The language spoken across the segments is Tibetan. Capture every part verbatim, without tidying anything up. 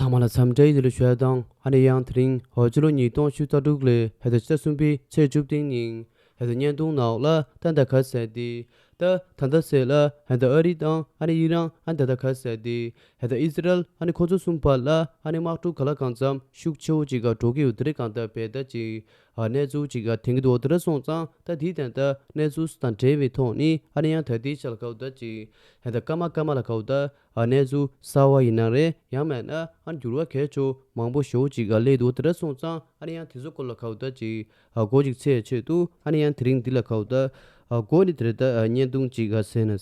ཚང་མ་ལ་འཚམས་འདྲི་ཡིན་ལ་ཞུ་ཡ་དང་། ཨ་ནི་ཡང་དེ་རིང་ཧོ་ཕྱི་ལོ་ཉིས་སྟོང་ཉི་ཤུ་རྩ་དྲུག་ལོའི་ཧེ་ད་ཕྱི་ཟླ་གསུམ་པའི་ཚེས་བཅུ་བདུན་ཉིན་ཧེ་ད་བརྙན་ཐུང་ནང་ལ་ད་ད་ག་ཟེར་ཏེ། ད་ད་ད་ཟེར་ལ་ཧེ་ད་ཨ་རི་དང་ཨ་ནི་ཨི་རན་ཨ་ནི་ད་ད་ག་ཟེར་ཏེ། ཧེ་ད་ཨི་ཟི་རལ་ཨ་ནི་ཁོ་ཚོ་གསུམ་བར་ལ་ཨ་ནི་དམག་འཁྲུག་ག་ལ་གང་འཚམ་ཤུགས་ཆེ་བོ་ཅིག་ག་འགྲོ་གི་ཡོད་དེ་རེད། གང་ལྟར་བས་ད་ཅིག་ཨ་གནས་ཚུལ་ཅིག་ག་དེང་གི་འདུག་དེ་འདྲ་སོང་ཙང་ད་དེའི་དོན་དག་གནས་ཚུལ་དང་འབྲེལ་བའི་ཐོག་ནས་ཨ་ནི་ཡང་ད་དེའི་ཆ་ལ་ག་བ་ད་ཅིག་ཧེ་ད་སྐར་མ་སྐར་མ་ལ་ག་བ་ད། ཨ་གནས་ཚུལ་གསར་བ་ཡིན་ན་རེད། ཡང་མིན་ན་ཨ་འགྱུར་བ་གལ་ཆེ་མང་པོ་ཞེ་པོ་ཅིག་ག་སླེབས་འདུག་དེ་འདྲ་སོང་ཙང་ཨ་ནི་ཡང་དེ་ཚོ་སྐོར་ལ་ག་བ་ད་ཅིག་ཨ་གོ་ཅིག་ཚེས་ཆེད་དུ་ཨ་ནི་ཡང་དེ་རིང་འདི་ལ་ག་བ་ད་ཨ་གོ་ནི་དེ་རེད། ད་ཨ་བརྙན་ཐུང་ཅིག་ག་གསན་ན།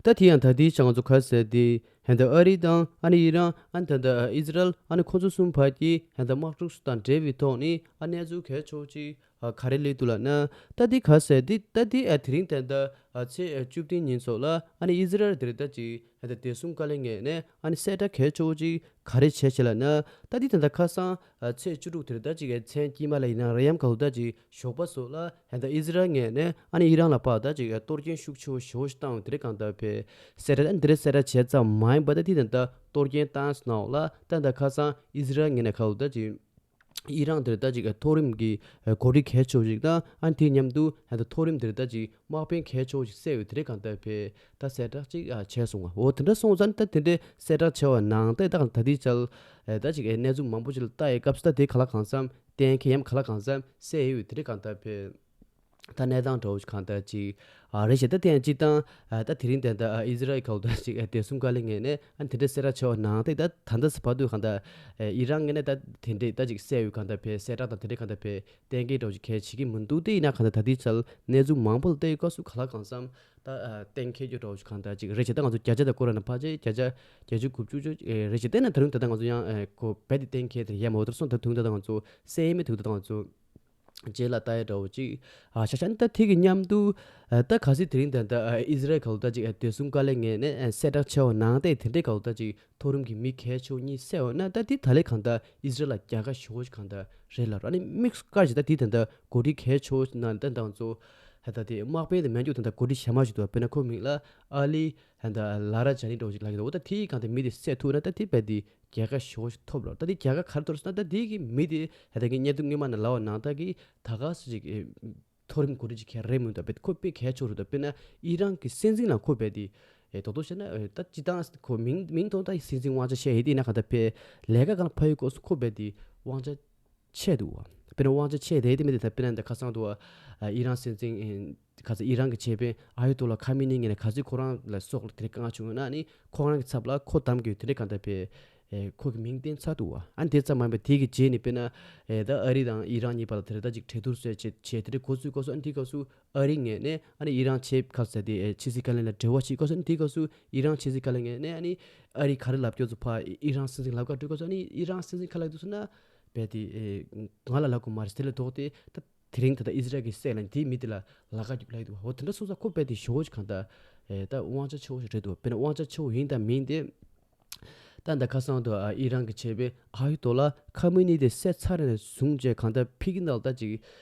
ད་དེ་ཡང་ད་དེའི་ཆ་ང་ཚོ་ག་ཟེར་ཏེ། ཧན་ད་ཨ་རི་དང་ཨ་ནི་ཨི་རན་ཨ་ནི་ད་ད་ཨི་ཟི་རལ་ཨ་ནི་ཁོ་ཚོ་གསུམ་བར་གྱི་ཧན་ད་དམག་འཁྲུག་དང་འབྲེལ་བའི་ཐོག་ནས་ཨ་གནས་ཚུལ་གལ་ཆེ་བོ་ཅིག་ཨ་ག་རེ་སླེབས་འདུག་ལབ་ན། ད་འདི་ག་ཟེར་འདི་ད་འདི་ཨ་དེ་རིང་ད་ལྟ་ཨ་ཚེས་ཨ་བཅུ་བདུན་ཉིན་སོགས་ལ་ཨ་ནི་ཨི་ཟི་རལ་དེར་ད་ཅིག་ཨ་ད་བདེ་སྲུང་བཀའ་བློན་ངོས་ནས་ཨ་ནི་གསལ་བསྒྲགས་གལ་ཆེ་བོ་ཅིག་ག་རེ་བྱས་བྱས་ལབ་ན། ད་འདི་ད་ལྟ་ཁ་སང་ཨ་ཚེས་བཅུ་དྲུག་དེར་ད་ཅིག་ཨ་མཚན་དཀྱིལ་མ་ལ་ཡིན་ན་རེ་ཡམ་ག་ལུ་ད་ཅིག་ཞོགས་པ་སོགས་ལ་ཨ་ད་ཨི་ཟི་རལ་ངོས་ནས་ཨ་ནི་ཨི་རན་ལ་ཕར་ད་ཅིག་ཨ་གཏོར་སྐྱོན་ཤུགས་ཆེ་བོ་ཞེ་བོ་ཞིག་བཏང་ཡོད་དེ་རེད། གང་ལྟར་བས་གསལ་བསྒྲགས་ཨ་འདི་རེད། གསལ་བསྒྲགས་བྱས་ཙམ་མ་ཡིན་པ་ད་འདི་ད་ལྟ་གཏོར་སྐྱོན་བཏང་སྣང་ལ་ད་ད་ཁ་སང་ཨི་ཟི་རལ་ངོས་ནས་ག་ལུ་ད་ཅིག་ཨི་རན་དེར་ད་ཅིག་མཐོ་རིམ་གྱི་འགོ་ཁྲིད་གལ་ཆེ་བོ་ཞིག་དང་ཨ་ནི་དེ་མཉམ་དུ་ད་མཐོ་རིམ་དེར་ད་ཅིག་དམག་དཔོན་གལ་ཆེ་བོ་ཞིག་བསད་ཡོད་དེ་རེད། གང་ལྟར་བས་ད་གསལ་བསྒྲགས་ཅིག་བྱས་སོང་བ། འོ་དེ་འདྲ་སོང་ཙང་ད་དེ་འདྲའི་གསལ་བསྒྲགས་བྱས་པ་ནང་ད་ད་ད་ལྟའི་ཆར་ད་ཅིག་གནས་ཚུལ་མང་པོ་ཞིག་ལ་ལྟ་ཡི་སྐབས་སུ་ད་དེ་ག་ལ་གང་འཚམ་གཏན་འཁེལ་ཡམ་ག་ལ་གང་འཚམ་གསལ་ཡོད་དེ་རེད། གང་ལྟར་བས་ད་གནས་སྟངས་འདྲ་བོ་ཞིག་གང་ལྟར་ཅིག་ཨ་རེད་ཤག་ད་དེ་ཡང་སྤྱིར་བཏང་ཨ་ད་དེ་རིང་དེ་འདྲ་ཨ་ཨི་ཟི་རལ་ག་ལུ་ད་ཅིག་ཨ་བདེ་སྲུང་བཀའ་བློན་ངོས་ནས་ཨ་དེ་འདྲ་གསལ་བསྒྲགས་བྱས་པ་ནང་ད་ད་ད་ལྟ་བར་དུ་གང་ལྟར་ཨ་ཨི་རན་ངོས་ནས་ད་དེ་འདྲས་ད་ཅིག་གསལ་ཡོད་གང་ལྟར་བས་གསལ་བསྒྲགས་དང་དེ་འདྲས་གང་ལྟར་བས་གཏན་འཁེལ་འདྲ་བོ་ཞིག་གལ་བྱེད་ཀྱི་མི་འདུག་དེ་ཡིན་ན་གང་ལྟར་ད་ལྟའི་ཆར་གནས་ཚུལ་མང་པོ་ལ་བལྟས་ཡོད་སྐབས་སུ་ག་ལ་གང་འཚམ་ད་ཨ་གཏན་འཁེལ་རྒྱུ་འདྲ་བོ་ཞིག་གང་ལྟར་ཅིག་རེད་ཤག་ད་ང་ཚོ་བརྒྱ་ཆ་དང་སྐོར་ལ་ན་ཕལ་ཆེར་བརྒྱ་ཆ་བརྒྱད་ཅུ་དགུ་བཅུ་ཅིག་རེད་ཤག་དེ་ན་ད་རུང་ད་ལྟ་ང་ཚོ་ཡང་ཨ་ཁོ་རྦད་དེ་གཏན་འཁེལ་དེ་ཡ་མ་འོ་དེར་སོང་ད་དུང་ད་ལྟ་ང་ཚོ་གསལ་ཡས་མེད་འདུག་ད་ལྟ་ང་ཚོ། རྗེས་ལ་ལྟ་ཡ་འདྲ་བོ་ཅིག་ཨ་ཤ་ཤ་ནི་ད་དེ་གི་མཉམ་དུ་ཨ་ད་ག་སྲིད་དེ་རིང་ད་ལྟ་ཨ་ཨི་ཟི་རལ་ག་ལུ་ད་ཅིག་ཨ་བདེ་སྲུང་བཀའ་བློན་ངོས་ནས་ཨ་གསལ་བསྒྲགས་བྱས་པ་ནང་ད་དེ་འདྲའི་ག་ལུ་ད་ཅིག་མཐོ་རིམ་གྱི་མི་གལ་ཆེ་བོ་གཉིས་བསད་འོ་ན་ད་དེ་ད་ལས་གང་ལྟར་ཨི་ཟི་རལ་ལ་རྒྱལ་ཁ་ཞེ་བོ་ཞིག་གང་ལྟར་རེད་ལབ་ར། ཨ་ནི་དམིགས་སུ་བཀར་ཞིག་ད་དེ་ད་ལྟ་འགོ་ཁྲིད་གལ་ཆེ་བོ་ཞིག་ནང་ད་ད་ང་ཚོ་ད་ད་དེ་དམག་དཔོན་དེ་མན་ཇུ་ད་ད་འགོ་ཁྲིད་ཞལ་མ་ཞིག་འདུག་དཔེར་ན་ཁོ་མིང་ལ་ཨ་ལི་ད་ད་ལ་ར་ཇ་ནི་འདྲ་བོ་ཞིག་ལབ་ཀྱི་འདུག་འོ་ད་དེ་གང་ལྟར་མི་དེ་བསད་ཐུབ་ན་ད་དེ་རྦད་དེ་རྒྱལ་ཁ་ཞེ་བོ་ཞིག་ཐོབ་ལ། ད་དེ་རྒྱལ་ཁ་ག་རེ་ཐོབ་ཟེར་ན་ད་དེ་གི་མི་དེ་ད་ད་གི་བརྙན་ཐུང་སྔོན་མ་ནས་ལབ་པ་ནང་ད་གི་ད་ག་སེ་ཅིག་མཐོ་རིམ་འགོ་ཁྲིད་ཅིག་ག་རེ་མིན་འདུག་དཔེ་ཁོ་དཔེ་གལ་ཆེ་རུ་འདུག་དཔེར་ན་ཨི་རན་གི་སྲིད་འཛིན་ལ་ཁོ་རྦད་དེ་ཨེ་དོ་དོ་བཤད་ན་ཨེ་ད་སྤྱིར་བཏང་ཁོ་མིང་མིང་ཐོག་ད་སྲིད་འཛིན་དབང་ཆ་བཞེས་ཡོད་དེ་ན་གང་ལྟར་དཔེ་ལས་ཀ་གང་ལ་ཕ་ཡུལ་སྐོར་སུ་ཁོ་རྦད་དེ་དབང་ཆ་ཆད་འདུག་བ། དཔེར་ན་དབང་ཆ་ཆད་དེ་དེ་མི་དེ་ད་དཔེར་ན་ད་ཁ་སང་དུ་བ་ཨི་རན་སྲིད་འཛིན་ཨེ་ཁ་སང་ཨི་རན་གྱི་ཆེད་དཔོན་ཨ་ཡུ་ཏོ་ལ་ཁ་མི་ནི་ངས་ནས་ག་ཚོད་ཁོ་རང་ལ་སོགས་ལ་དེ་རིང་དཀའ་ངལ་བྱུང་ཡོད་ན་ནི་ཁོ་རང་གི་ཚབ་ལ་ཁོ་གདམ་དགོས་དེ་འདྲའི་གང་ལྟར་བས་ཨེ་ཁོ་གི་མིང་བསྟན་ཚར་འདུག་བ། ཨ་ནི་དེ་ཙམ་མ་ཡིན་པར་དེ་གི་རྗེས་ནས་དཔེར་ན་ཨེ་ད་ཨ་རི་དང་ཨི་རན་གཉིས་བར་ལ་དེ་རེ་ད་ཅིག་གྲོས་བསྡུར་བྱས་བྱས་བྱས་དེ་འདྲའི་འགོ་ཚུགས་སྐབས་སུ་ཨ་ནི་དེའི་སྐབས་སུ་ཨ་རི་ངོས་ནས་ཨ་ནི་ཨི་རན་ཆེད་ཁ་ཟེར་དེ་ཨེ་ཕྱི་སྲིད་བཀའ་བློན་ལ་འབྲེལ་བ་བྱེད་སྐབས་སུ་ཨ་ནི་དེའི་སྐབས་སུ་ཨི་རན་ཕྱི་སྲིད་བཀའ་བློན་ངོས་ནས་ཨ་ནི་ཨ་རི་ག་རེ་ལབ་སྐྱོར་ཚོ་ཕ་ཨི་རན་སྲིད་འཛིན་ལབ་ཀ་སྤྲོད་སྐབས་སུ་ཨ་ནི་ཨི་རན་སྲིད་འཛིན་ག་ལབ་འདུག་ཟེར་ན་རྦད་དེ་ཨེ་ང་ལ་ལབ་དགོས་མ་རེད། དེ་ལས་ལྡོག་སྟེ་ད་དེ་རིང་ད་ལྟ་ཨི་ཟི་རལ་གྱི་སྲས་ལ་དེའི་མི་དེ་ལ་ལབ་ཀ་རྒྱུགས་ལབ་ཀྱི་འདུག་འོ་དེ་འདྲ་སོང་ཙང་ཁོ་རྦད་དེ་ཞེ་བོ་ཞིག་གང་ལྟར་ཨེ་ད་དབང་ཆ་ཆེ་བོ་ཞིག་རེད་འདུག་དཔེར་ན་དབང་ཆ་ཆེ་བོ་ཡིན་དང་མིན་དེ་ད་ད་ཁ་སང་དུ་ཨ་ཨི་རན་གྱི་ཆེད་དཔོན་ཨ་ཡུ་ཏོ་ལ་ཁ་མི་ནི་དེ་བསད་ཚར་ནས་བཟུང་བྱས་གང་ལྟར་ཕི་གི་ནང་ལ་ད་ཅིག་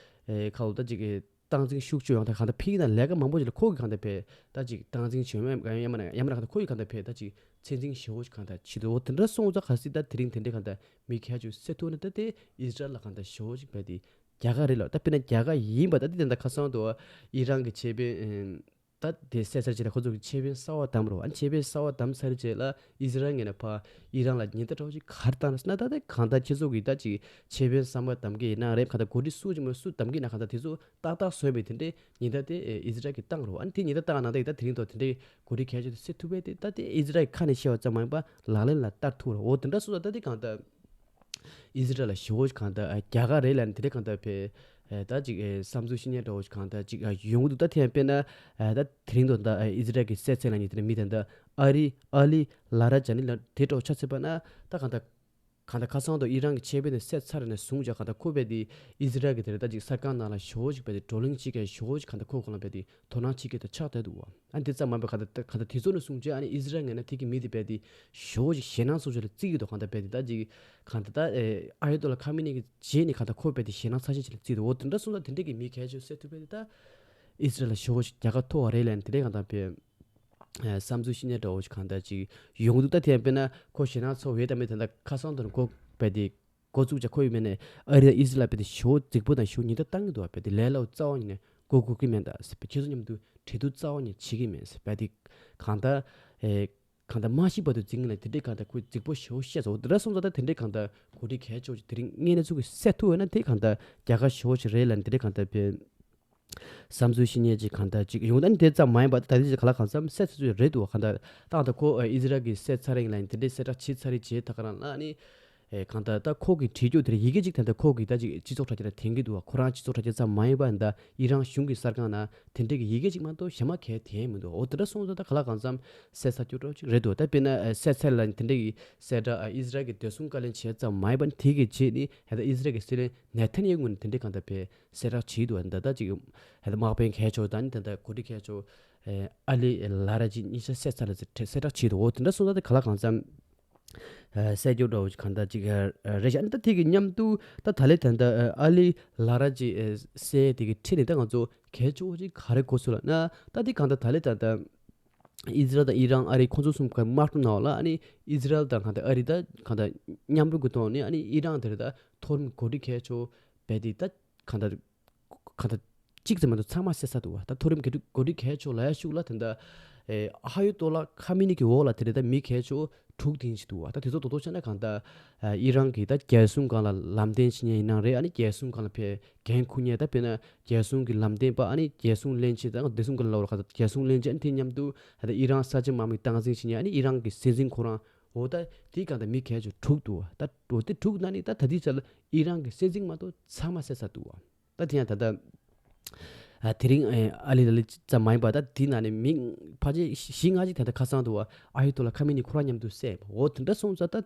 ཨེ་ཁ་ལོ་ད་ཅིག་ཨེ་སྟངས་འཛིན་ཤུགས་ཆེ་ཡོང་ད་གང་ལྟར་ཕི་གི་ནང་ལས་ཀ་མང་པོ་ཞིག་ལ་ཁོ་གི་གང་ལྟར་བས་ད་ཅིག་སྟངས་འཛིན་བྱེད་ཡ་མ་ཡ་མ་ན་ཡ་མ་ན་གང་ལྟར་ཁོ་གི་གང་ལྟར་བས་ད་ཅིག་མཚན་འཛིན་ཞེ་བོ་ཞིག་གང་ལྟར་བྱེད་འདུག་འོ་དེ་འདྲ་སོང་ཙང་ག་སྲིད་ད་དེ་རིང་དེ་འདྲའི་གང་ལྟར་མི་ཁ་ཆུ་སེ་ཐུག་ན་ད་དེ་ཨི་ཟི་རལ་ལ་གང་ལྟར་ཞེ་བོ་ཞིག་བས་དེ་རྒྱ་གར་རེད་ལ། ད་དཔེར་ན་རྒྱ་གར་ཡིན་པ་ད་དེ་དེ་འདྲ་ཁ་སང་དུ་ཨི་རན་གྱི་ཆེད་དཔོན་ད་དེ་སེ་སར་ཅི་ལ་ཁོ་ཚོ་གི་ཆེད་དཔོན་གསར་བ་བདམས་རོགས། ཨ་ནི་ཆེད་དཔོན་གསར་བ་བདམས་ཚར་རྗེས་ལ་ཨི་ཟི་རལ་ངོས་ནས་ཕར་ཨི་རན་ལ་ཉེན་བརྡ་འདྲ་བོ་ཅིག་ག་རེ་བཏང་ན་ཟེར་ན། ད་ལྟ་གང་ལྟར་ཁྱེད་ཚོ་གིས་ད་ཅིག་ཆེད་དཔོན་གསར་པ་བདམས་ཀྱི་ཡིན་ན་རེད། གང་ལྟར་འགོ་ཁྲིད་སུ་ཅིག་མ་སུ་བདམས་ཀྱི་ཡིན་ན་གང་ལྟར་དེ་ཚོ་ཏག་ཏག་བཟོས་པའི་དེ་འདྲའི་ཉེན་བརྡ་དེ་ཨི་ཟི་རལ་གྱིས་བཏང་རོགས། ཨ་ནི་དེ་ཉེན་བརྡ་བཏང་ན་ད་ད་དེ་རིང་ཐོག་དེ་འདྲའི་འགོ་ཁྲིད་གལ་ཆེ་དེ་སེ་ཐུག་པས་དེ་ད་དེ་ཨི་ཟི་རལ་གྱི་ཁ་ནས་བཤད་པ་ཙམ་མ་ཡིན་པ་ལག་ལེན་ལ་བསྟར་ཐུབ་རོགས། འོ་དེ་འདྲ་སོང་ཙང་ད་དེ་གང་ལྟར་ཨི་ཟི་རལ་ལ་ཞེ་བོ་ཞིག་གང་ལྟར་རྒྱ་གར་རེད་ལབ་ནས་དེ་འདྲའི་གང་ལྟར་བས་ད་ཅིག་བསམ་ཚུལ་བཤད་མཁན་འདྲ་བོ་ཞིག་གང་ལྟར་ཅིག་ཡོང་གི་འདུག་ད་དེ་ཡང་དཔེར་ན་ད་དེ་རིང་ཐོག་ད་ཨི་ཟི་རལ་གྱི་སྲས་ཚེ་ལ་ཉེ་དེ་འདྲ་མི་དེ་འདྲ་ཨ་རི་ཨ་ལི་ལ་ར་ཇ་ནི་ལ་དེ་འདྲ་བོ་ཆ་ཚད་པ་ན་ད་གང་ལྟར་གང་ལྟར་ཁ་སང་དུ་ཨི་རན་གྱི་ཆེད་དཔོན་དེ་བསད་ཚར་ནས་བཟུང་བྱས་གང་ལྟར་ཁོ་རྦད་དེ་ཨི་ཟི་རལ་གྱི་དེ་རེད་ད་ཅིག་གསར་ཁང་ནང་ལ་ཞེ་བོ་ཞིག་རྦད་དེ་བགྲོ་གླེང་བྱེད་མཁན་ཞེ་བོ་ཞིག་གང་ལྟར་ཁོ་གོང་ལ་རྦད་དེ་དོ་སྣང་བྱེད་མཁན་དེ་ཆགས་བསྡད་འདུག་བ། ཨ་འདི་ཙམ་མ་ཡིན་པར་གང་ལྟར་གང་ལྟར་དེ་ཚོ་ནས་བཟུང་བྱས་ཨ་ནི་ཨི་ཟི་རལ་ངོས་ནས་དེ་གི་མི་དེ་རྦད་དེ་ཞེ་བོ་ཞིག་ཞེད་སྣང་ཚ་པོ་ཞིག་ལ་བརྩི་གི་འདུག་གང་ལྟར་རྦད་དེ་ད་ཅིག་གང་ལྟར་ད་ཨ་ཡ་ཏོ་ལ་ཁ་མི་ནི་གི་རྗེས་ནས་གང་ལྟར་ཁོ་རྦད་དེ་ཞེད་སྣང་ཚ་ཤས་ཤིག་ལ་བརྩིས་འདུག་འོ་དེ་འདྲ་སོང་ཙང་དེ་འདྲ་གི་མི་གལ་ཆེ་བསད་ཐུབ་པ་དེ་ད་ཨི་ཟི་རལ་ལ་ཞེ་བོ་ཞིག་རྒྱལ་ཁ་ཐོབ་པ་རེད་ལབ་ནས་དེ་འདྲ་གང་ལྟར་བས། བསམ་ཚུལ་བཤད་མཁན་འདྲ་བོ་ཞིག་གང་ལྟར་ཅིག་ཡོང་འདུག་ད་དེ་ཡང་དཔེར་ན་ཁོ་ཞེད་སྣང་ཚ་བོ་ཡོད་དམ་མེད་ད་ལྟ་ཁ་སང་དུ་ཁོ་རྦད་དེ་འགོ་བཙུགས་བྱས་ཁོ་ཡོད་མེད་ནས་ཨ་རི་དང་ཨི་ཟི་རལ་རྦད་དེ་ཞེ་པོ་རྫིག་པོ་དང་ཞེ་པོ་ཉེན་བརྡ་བཏང་གི་འདུག་རྦད་དེ་ལས་སླ་བོ་རྩ་བ་ཉིད་ནས་འགོ་འགོ་གི་མེད་ད་ཟེར་བའི་ཁྱེད་ཚོ་མཉམ་དུ་གྲོས་བསྡུར་རྩ་བ་ཉིད་བྱེད་ཀྱི་མེད་ཟེར་རྦད་དེ་གང་ལྟར་ཨེ། གང་ལྟར་མ་ཤི་བར་དུ་འཛིང་ལ་དེ་འདྲའི་གང་ལྟར་ཁོས་རྫིག་པོ་ཞེ་པོ་བཤད་སོང་། དེ་འདྲ་སོང་ཙང་ད་དེ་འདྲའི་གང་ལྟར་གོ་སྒྲིག་གལ་ཆེ་བོ་ཅིག་དེ་རིང་དངོས་གནས་ཚུགས་ཀྱི་སེལ་ཐུབ་ཡོད་ན་དེ་གང་ལྟར་རྒྱལ་ཁ་ཞེ་པོ་ཅིག་རེད་ལབ་ནས་དེ་འདྲའི་གང་ལྟར་དཔེ་བསམ་ཚུལ་བཤད་མཁན་ཅིག་གང་ལྟར་ཅིག་ཡོང་ད་ནི་དེ་ཙམ་མ་ཡིན་པར་ད་དེ་ཅིག་ག་ལ་གང་འཚམ་སེལ་ཐུབ་ཚུལ་རེད་འདུག་བ། གང་ལྟར་ད་གང་ལྟར་ཁོ་ཨི་ཟི་རལ་གྱི་སེལ་ཚར་རིང་ལ་ཡིན་དེ་འདྲའི་གསལ་བསྒྲགས་བྱས་ཚར་རིང་རྗེས་ད་ག་རང་ལ་ནི། ཨེ་གང་ལྟར་ད་ཁོ་གི་བྲིས་རྒྱུ་དེར་ཡི་གེ་གཅིག་ད་ལྟ་ཁོ་གི་ད་ཅིག་སྤྱི་ཚོགས་དྲ་རྒྱ་ལ་འཐེན་གྱི་འདུག་བ། ཁོ་རང་སྤྱི་ཚོགས་དྲ་རྒྱ་ཙམ་མ་ཡིན་པར་ད་ཨི་རན་གཞུང་གི་གསར་ཁང་ནང་དེ་འདྲའི་གི་ཡི་གེ་གཅིག་མ་གཏོགས་གཞན་མ་གང་ཡང་འཐེན་མི་འདུག་འོ་དེ་འདྲ་སོང་ཙང་ད་ག་ལ་གང་འཚམ་གསལ་ཚར་རྒྱུ་འདྲ་ཅིག་རེད་འདུག་ད་དཔེར་ན་ཨེ་གསལ་ཚར་ལ་དེ་འདྲའི་གི་གསལ་བསྒྲགས་ཨ་ཨི་ཟི་རལ་གྱི་བདེ་སྲུང་བཀའ་བློན་བྱས་ཙམ་མ་ཡིན་པར་དེ་གི་རྗེས་ནི་ཧེ་ད་ཨི་ཟི་རལ་གྱི་སྲིད་བློན་ནེ་ཐན་ཡ་ཧུ་ནས་དེ་འདྲའི་གང་ལྟར་དཔེ་གསལ་བསྒྲགས་བྱས་འདུག་ད་ད་ཅིག་ཧེ་ད་དམག་དཔོན་གལ་ཆེ་བ་དང་ནི་ད་ལྟ་འགོ་ཁྲིད་གལ་ཆེ་བ་ཨ་ལི་ལ་ར་ཇི་གཉིས་ཆ་གསལ་ཚར་ལ་གསལ་བསྒྲགས་བྱས་འདུག་འོ་དེ་འདྲ་སོང་ཙང་དེ་ག་ལ་གང་འཚམ། ཨ་གསལ་རྒྱུ་འདྲ་བོ་ཞིག་གང་ལྟར་ཅིག་ཨ་རེད་ཤག་ཨ་ནི་ད་དེ་གི་མཉམ་དུ་ད་ད་ལེ་ད་ལྟ་ཨ་ལི་ལ་ར་ཇི་སེ་དེ་གི་ཁྲིད་ནས་ད་ང་ཚོ་གལ་ཆེ་བོ་ཅིག་ག་རེ་གོ་སོང་ལབ་ན་ད་དེ་གང་ལྟར་ད་ལེ་ད་ལྟ་ཨི་ཟི་རལ་དང་ཨི་རན་ཨ་རི་ཁོང་ཚོ་གསུམ་ག་དམག་འཁྲུག་གནང་བ་ལ་ཨ་ནི་ཨི་ཟི་རལ་དང་གང་ལྟར་ཨ་རི་ད་གང་ལྟར་མཉམ་རུབ་ཀྱི་ཐོག་ནས་ཨ་ནི་ཨི་རན་དེར་ད་མཐོ་རིམ་འགོ་ཁྲིད་གལ་ཆེ་བོ་རྦད་དེ་ད་གང་ལྟར། གང་ལྟར་གཅིག་ཙམ་མ་གཏོགས་ཚང་མ་བསད་ཚར་འདུག་བ། ད་མཐོ་རིམ་འགོ་ཁྲིད་འགོ་ཁྲིད་གལ་ཆེ་ལ་ཡ་ཤུགས་ལ་ད་ལྟ་ཨེ་ཨ་ཡུ་ཏོ་ལ་ཁ་མི་ནི་གི་འོག་ལ་དེ་རེད་ད་མི་གལ་ཆེ་དྲུག་དེ་ཞིག་འདུག་བ། ད་དེ་ཚོ་རྡོག་རྡོག་བྱས་ན་གང་ལྟར་ཨེ་ཨི་རན་གྱི་ད་རྒྱལ་སྲུང་སྒང་ལ་ལམ་སྟོན་བྱེད་མཁན་ཡིན་ནའང་རེད། ཨ་ནི་རྒྱལ་སྲུང་སྒང་ལ་ཕེ་འགན་འཁུར་མཁན་ད་དཔེར་ན་རྒྱལ་སྲུང་གི་ལམ་སྟོན་པ་ཨ་ནི་རྒྱལ་སྲུང་བློན་ཆེན་ད་བདེ་སྲུང་སྒང་ལ་ལབ་ར་ག་ད་རྒྱལ་སྲུང་བློན་ཆེན་ཨ་ནི་དེ་མཉམ་དུ་ད་ལྟ་ཨི་རན་ས་ཆ་དམག་མི་སྟངས་འཛིན་བྱེད་མཁན་ཨ་ནི་ཨི་རན་གྱི་སྲིད་འཛིན་ཁོ་རང་འོ་ད་དེ་གང་ལྟར་མི་གལ་ཆེ་དྲུག་འདུག་བ། ད་འོ་དེ་དྲུག་ནང་ནས་ད་ད་ལྟའི་ཆ་ལ་ཨི་རན་གྱི་སྲིད་འཛིན་མ་གཏོགས་ཚང་མ་བསད་ཚར་འདུག་བ། ད་དེ་ཡང་ད་ལྟ་ཨ་དེ་རིང་ཨ་ཨ་ལི་ལ་ལི་ཙམ་མ་ཡིན་པ་ད་དེ་ནང་ནས་མི་ཕལ་ཆེར་བཞི་ལྔ་ཅིག་ད་ལྟ་ཁ་སང་དུ་བ་ཨ་ཡུ་ཏོ་ལ་ཁ་མི་ནི་ཁོ་རང་མཉམ་དུ་བསད་འོ་དེ་འདྲ་སོང་ཙང་ད་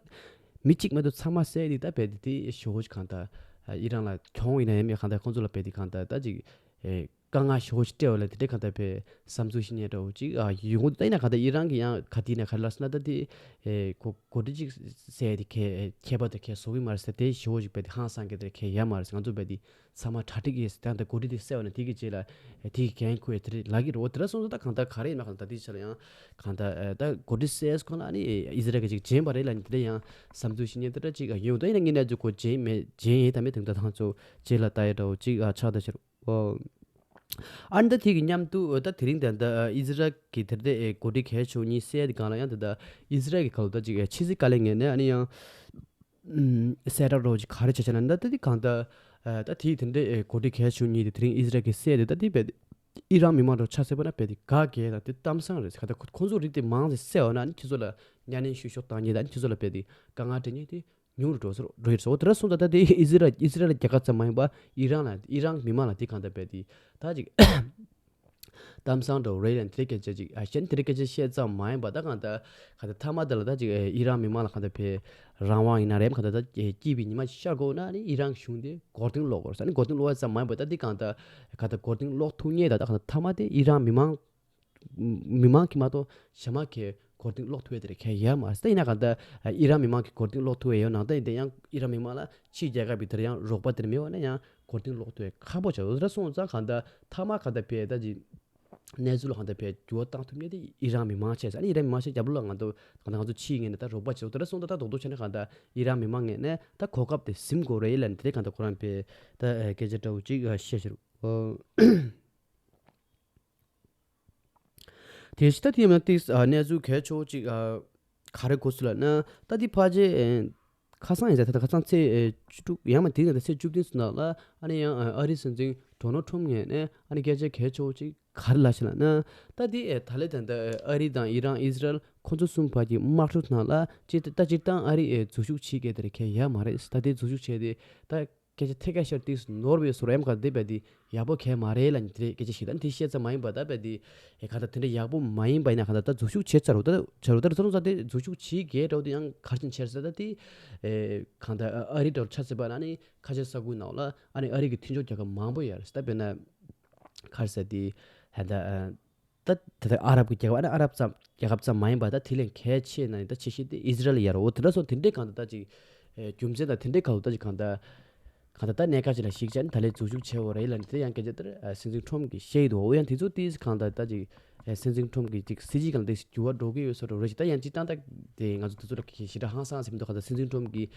མི་གཅིག་མ་གཏོགས་ཚང་མ་བསད་དེ་ད་བས་དེ་དེ་ཞོ་ཅིག་གང་ལྟར་ཨ་ཨི་རན་ལ་གྱོང་ཡིན་ན་ཡང་མེད་གང་ལྟར་ཁོང་ཚོ་ལ་བས་དེ་གང་ལྟར་ད་ཅིག་ཨེ་དཀའ་ངལ་ཞོ་ཅིག་སྤྲད་བ་ལ་དེ་འདྲ་གང་ལྟར་བས་བསམ་ཚུལ་ཞིག་ཉན་འདྲ་བོ་ཅིག་ཨ་ཡོང་གི་འདུག་ད་ཡིན་ན་གང་ལྟར་ཨི་རན་གྱི་ཡང་ག་དེ་ཡིན་ན་ག་རེ་ལབ་སོང་ན་ད་དེ་ཨེ་གོ་གོ་སྒྲིག་ཅིག་བསད་དེ་ཁྱད་ཁྱད་པར་དེ་ཁྱད་བཟོ་གི་མ་རེད་ཟེར་དེ་ཞོ་ཅིག་བས་དེ་ཧང་སང་གི་དེ་ཁྱད་ཡ་མ་རེད་ཟེར། ང་ཚོ་བས་དེ་ཚང་མ་གྲ་སྒྲིག་ཡོད་ཟེར། ད་ད་གོ་སྒྲིག་དེ་གསལ་བ་ན་དེ་གི་རྗེས་ལ་དེ་གི་འགན་ཁུར་ཡ་དེ་རེད་ལབ་ཀྱི་རེད། འོ་དེ་འདྲ་སོང་ཙང་ད་གང་ལྟར་ག་རེ་ཡིན་ན་གང་ལྟར་དེའི་ཆ་ལ་ཡང་གང་ལྟར་ཨ་ད་གོ་སྒྲིག་གསལ་སྐོར་ལ་ནི་ཨི་ཟི་རལ་གྱི་ཅིག་བྱིན་པ་རེད་ལབ་ནི་དེ་འདྲ་ཡང་བསམ་ཚུལ་ཞིག་ཉན་དེ་འདྲ་ཅིག་ཡོང་ད་ཡིན་ན་ངས་ནས་ཚོ་གོ་བྱིན་མེད་བྱིན་ཡིན་ད་མེད་དེ་འདྲ་ཐང་ཚོ་རྗེས་ལ་ལྟ་ཡ་འདྲ་བོ་ཅིག་ཨ་ཆགས་ད་ཕྱིར་ཨོ། ཨ་ནི་ད་དེ་གི་མཉམ་དུ་ད་དེ་རིང་ད་ལྟ་ཨི་ཟི་རལ་གྱི་དེར་དེ་ཨེ་གོ་སྒྲིག་གལ་ཆེ་གཉིས་གསལ་དེ་གང་ལ་ཡང་ད་ལྟ་ཨི་ཟི་རལ་གྱི་ཁ་ལོ་ད་ཅིག་ཨེ་ཕྱི་སྲིད་བཀའ་བློན་ངོས་ནས་ཨ་ནི་ཡང་ཨུམ་གསལ་བསྒྲགས་རོགས་ཅིག་ག་རེ་བྱས་བྱས་ན་ད་ད་དེ་གང་ལྟར་ཨེ་ད་དེ་དེ་འདྲའི་ཨེ་གོ་སྒྲིག་གལ་ཆེ་གཉིས་དེ་དེ་རིང་ཨི་ཟི་རལ་གྱི་གསལ་དེ་ད་དེ་བས་ཨི་རན་མི་མང་རོ་ཆ་སྲིད་པ་ན་བས་དེ་དགའ་གལ་ད་དེ་གཏམ་བཟང་རེད། ག་ད་ཁོ་ཁོང་ཚོ་རིགས་དེ་མང་ཙམ་གསལ་བ་ན་ཨ་ནི་ཁྱེད་ཚོ་ལ་གཉའ་གནོན་བཤུ་གཞོག་བཏང་ཉེ་ད་ཨ་ནི་ཁྱེད་ཚོ་ལ་བས་དེ་དཀའ་ངལ་འཕྲད་ཉེ་དེ། ཉུང་རུ་འགྲོ་སོ་འགྲོ་ཡི་རེད་སོ། དེ་འདྲ་སོང་ཙང་ད་དེ་ཨི་ཟི་རལ་ཨི་ཟི་རལ་རྒྱལ་ཁབ་ཙམ་མ་ཡིན་པ་ཨི་རན་ལ་ཨི་རན་མི་མང་ལ་དེ་གང་ལྟར་བས་དེ་ད་ཅིག་གཏམ་བཟང་འགྲོ་རེད་ལ་དེ་སྐད་ཆ་ཅིག་ཨ་གཞན་དེ་སྐད་ཆ་བཤད་ཙམ་མ་ཡིན་པ་ད་གང་ལྟར་གང་ལྟར་མཐའ་མ་དེ་ལ་ད་ཅིག་ཨི་རན་མི་མང་ལ་གང་ལྟར་བས་རང་དབང་ཡིན་ན་རེད་གང་ལྟར་ད་སྐྱིད་པའི་ཉི་མ་ཤར་དགོས་ན་ནི་ཨི་རན་གཞུང་དེ་མགོ་རྟིང་སློག་དགོས་རེད་ས་ནི་མགོ་རྟིང་སློག་ཡ་ཙམ་མ་ཡིན་པ་ད་དེ་གང་ལྟར་གང་ལྟར་མགོ་རྟིང་སློག་ཐུབ་ངེས་ད་ད་གང་ལྟར་མཐའ་མ་དེ་ཨི་རན་མི་མང་མི་མང་གིས་མ་གཏོགས་གཞན་མ་གིས་མགོ་རྟིང་སློག་ཐུབ་ཡ་དེ་རེད་གལ་ཡོད་མ་རེད། ད་ཡིན་ན་གང་ལྟར་ཨི་རན་མི་མང་གིས་མགོ་རྟིང་སློག་ཐུབ་ཡ་ཡོད་ནང་ད་ཡིན་དེ་ཡང་ཨི་རན་མི་མང་ལ་ཕྱིའི་རྒྱལ་ཁབ་ཀྱི་དེར་ཡང་རོགས་པ་དེར་མེད་པ་ན་ཡང་མགོ་རྟིང་སློག་ཐུབ་ཡ་ཁག་པོ་ཆགས་འདུག་དེ་འདྲ་སོང་ཙང་གང་ལྟར་མཐའ་མ་གང་ལྟར་བས་ད་ཅིག་གནས་ཚུལ་ལ་གང་ལྟར་བས་འགྱུར་བ་བཏང་ཐུབ་མཁན་དེ་ཨི་རན་མི་མང་བྱས་ཙང་ཨི་རན་མི་མང་བྱས་རྒྱབ་ལོགས་ལ་ང་ཚོ་གང་ལྟར་ང་ཚོ་ཕྱིའི་ངོས་ནས་ད་རོགས་པ་བྱེད་འདུག་དེ་འདྲ་སོང་ཙང་ད་རྡོག་རྡོག་བྱས་ན་གང་ལྟར་ཨི་རན་མི་མང་ངོས་ནས་ད་གོ་སྐབས་དེ་ཟིན་དགོས་རེད་ལབ་ནས་དེ་གང་ལྟར་ཁོ་རང་བས་ད་སྐད་ཆ་འདྲ་བོ་ཅིག་བཤད་བཞག་རེད། དེ་ཕྱི་ད་དེ་ཡིན་ན་ཏིག་ཨ་གནས་ཚུལ་གལ་ཆེ་བོ་ཅིག་ཨ་ག་རེ་གོ་སོང་ལབ་ན་ད་དེ་ཕལ་ཆེར་ཨེ་ཁ་སང་ཡིན་ས་ད་ད་ཁ་སང་ཚེས་ཨེ་བཅུ་དྲུག་ཡང་མ་དེ་ཡིན་ད་ཚེས་བཅུ་བདུན་ཙམ་ནང་ལ་ཨ་ནི་ཡང་ཨ་ཨ་རིའི་སྲིད་འཛིན་ཌོ་ནལ་ཊམ་ངོས་ནས་ཨ་ནི་སྐད་ཆ་གལ་ཆེ་བོ་ཅིག་ག་རེ་ལབ་ཤག་ལབ་ན་ད་དེ་ཨེ་ད་ལས་ད་ད་ཨ་རི་དང་ཨི་རན་ཨི་ཟི་རལ་ཁོ་ཚོ་གསུམ་བར་གྱི་དམག་འཁྲུག་ནང་ལ་ཅི་ད་སྤྱིར་བཏང་ཨ་རི་ཨེ་འཛུལ་ཞུགས་བྱེད་མཁན་དེ་རེད་གལ་ཡོད་མ་རེད། ད་དེ་འཛུལ་ཞུགས་བྱས་ཏེ་ད། སྐད་ཆ་ཐད་ཀར་ཤར་ཏིག་ནོར་བའི་སོར་ཨེམ་ག་དེ་བས་དེ་ཡག་པོ་གལ་མ་རེད་ལ་ནི་དེ་རེད་སྐད་ཆ་ཞིག་ད་ནི་དེ་བཤད་ཙམ་མ་ཡིན་པ་ད་བས་དེ་ཨེ་ག་ད་དེ་འདྲ་ཡག་པོ་མ་ཡིན་པ་ཡིན་ན་ག་ད་ད་འཛུལ་ཞུགས་བྱེད་ཚར་རོ་ད་ཚར་རོ་ད་རེ་ཚོ་རུང་ས་དེ་འཛུལ་ཞུགས་བྱེད་དགོས་འདྲ་བོ་དེ་ཡང་གར་ཕྱིན་ཆེར་ས་ད་དེ་ཨེ་ག་ད་ཨ་རི་འདྲ་བོ་ཆ་ཚེ་པ་ན་ནི་ཁ་ཆེ་ས་ཁུལ་ནང་ལ་ཨ་ནི་ཨ་རི་གི་མཐུན་ཕྱོགས་རྒྱལ་ཁབ་མང་པོ་ཡོད་རེད་ད་དཔེར་ན་གར་ས་དེ་ཧ་ད་ཨ། ད་ད་ལྟ་ཨ་རབ་ཀྱི་རྒྱལ་ཁབ་ཨ་ནི་ཨ་རབ་ཙམ་རྒྱལ་ཁབ་ཙམ་མ་ཡིན་པ་ད་དེ་ལས་གལ་ཆེ་ན་ནི་ད་ཆེ་ཤོས་དེ་ཨི་ཟི་རལ་ཡ་རོ་འོ་དེ་འདྲ་སོང་དེ་འདྲའི་གང་ལྟར་ད་ཅིག་རྒྱུ་མཚན་དང་དེ་འདྲའི་གང་ལྟར་ད་ཅིག་གང་ལྟར་གང་ལྟར་ད་གནད་འགག་ཅིག་ལ་གཞིགས་བྱས་ནས་ད་ལས་འཛུལ་ཞུགས་བྱས་འོ་རེད་ལ་ནི་དེ་ཡང་སྐད་ཆ་དེར་སྲིད་འཛིན་ཁྲོམ་གྱིས་བཤད་ཡོད་འདུག་འོ་ཡང་དེ་ཚོ་དེ་གང་ལྟར་ད་ཅིག་ ཨེ་སྲིད་འཛིན་ཁྲོམ་གྱི་ཅིག་སྲིད་ཇུས་སྒང་ལ་དེ་འགྱུར་བ་འགྲོ་གི་ཡོད་བཟོ་འདྲ་རེད་ཤག་ད་ཡང་ཅིག་ཏག་ཏག་དེ་ང་ཚོ་དེ་ཚོ་ལ་ཞེ་དྲག་ཧང་སང་ཟེར་མི་འདུག་ག་ད་སྲིད་འཛིན་ཁྲོམ་གྱིས་